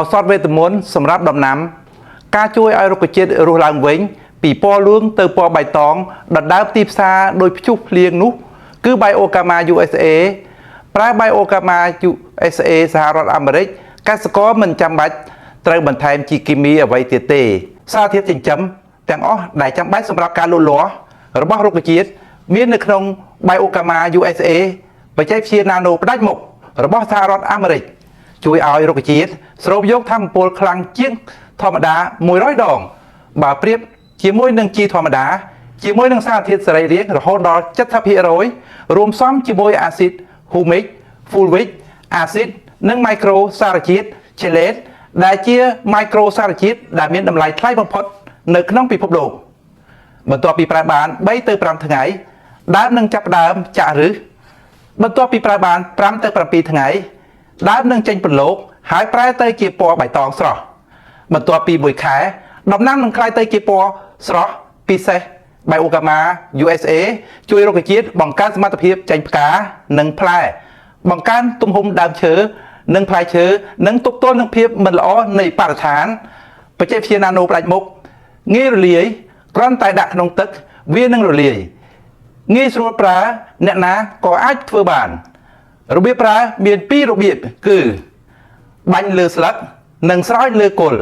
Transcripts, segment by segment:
ឱសថវេទមន្តសម្រាប់ដំណាំ ការជួយឲ្យរុក្ខជាតិរស់ឡើងវិញ ពីពណ៌លឿងទៅពណ៌បៃតងដណ្ដើមទីផ្សារដោយព្យុះភ្លៀងនោះ គឺ Biogama USA ប្រើ Biogama USA សហរដ្ឋអាមេរិកកសិករមិនចាំបាច់ត្រូវបន្ថែមជីគីមីអ្វីទៀតទេ សារធាតុចិញ្ចឹមទាំងអស់ដែលចាំបាច់សម្រាប់ការលូតលាស់របស់រុក្ខជាតិមាននៅក្នុង Biogama USA បច្ចេកវិទ្យា Nano ផ្ដាច់មុខរបស់សហរដ្ឋអាមេរិក ជួយឲ្យរុក្ខជាតិស្រូបយកថាមពលខ្លាំងជាងធម្មតា100ដង បើប្រៀបជាមួយនឹងជីធម្មតា ជាមួយនឹងសារធាតុសរីរាង្គរហូតដល់70%រួមផ្សំជាមួយអាស៊ីតហ៊ូមិក fulvic អាស៊ីតនិងមីក្រូសារជាតិ chelate ដែលជាមីក្រូសារជាតិដែលមានតម្លៃថ្លៃបំផុតនៅក្នុងពិភពលោក បន្ទាប់ពីប្រើបាន3ទៅ5ថ្ងៃដើមនឹងចាប់ផ្ដើមចាក់ឫសបន្ទាប់ពីប្រើបាន5ទៅ7ថ្ងៃដើមនឹងចេញពន្លកហើយប្រែទៅជាពណ៌បៃតងស្រស់បន្ទាប់ពី1ខែដំណាំនឹងក្លាយទៅជាពណ៌ស្រស់ពិសេស Biogama USA ជួយរុក្ខជាតិបង្កើនសមត្ថភាពចេញផ្កានិងផ្លែ បង្កើនទំហំដើមឈើនិងផ្លែឈើនិងទប់ទល់នឹងភាពមិនល្អនៃបរិស្ថានបច្ចេកវិទ្យាណាណូផ្ដាច់មុខងាយរលាយគ្រាន់តែដាក់ក្នុងទឹកវានឹងរលាយងាយស្រួលប្រើអ្នកណាក៏អាចធ្វើបាន របៀបប្រើមានពីររបៀបគឺបាញ់លើស្លឹកនិងស្រោចលើគល់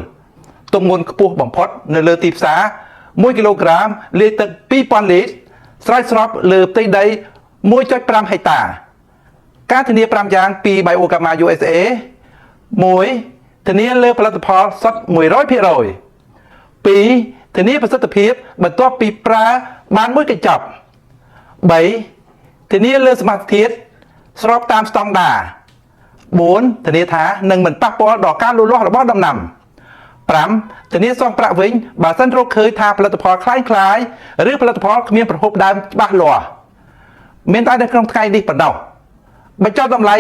ទម្ងន់ខ្ពស់បំផុតនៅលើទីផ្សារ1គីឡូក្រាមលាយទឹក2000លីត្រស្រោចស្រពលើផ្ទៃដី1.5ហិកតា ការធានា5យ៉ាងពី Biogama USA 1ធានាលើផលិតផលសុទ្ធ100% 2ធានាប្រសិទ្ធភាពបន្ទាប់ពីប្រើបានមួយកញ្ចប់3ធានាលើសមត្ថភាពស្របតាមស្តង់ដារ4ធានាថានឹងមិនប៉ះពាល់ដល់ការលូតលាស់របស់ដំណាំ5ធានាសងប្រាក់វិញបើសិនរកឃើញថាផលិតផលក្លែងក្លាយឬផលិតផលគ្មានប្រភពដើមច្បាស់លាស់មានតែនៅក្នុងថ្ងៃនេះប៉ុណ្ណោះបញ្ចុះតម្លៃ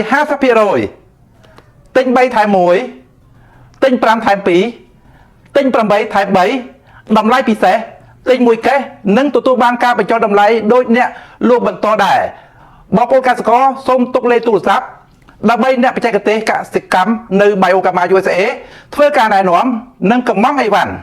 50%ទិញ3ថែម1ទិញ5ថែម2ទិញ8ថែម3តម្លៃពិសេសទិញមួយកេសនិងទទួលបានការបញ្ចុះតម្លៃដូចអ្នកលក់បន្តដែរបងប្អូនកសិករសូមទុកលេខទូរស័ព្ទដើម្បីអ្នកបច្ចេកទេសកសិកម្មនៅ Biogama USA ធ្វើការណែនាំនិងកម្មង់អីវ៉ាន់។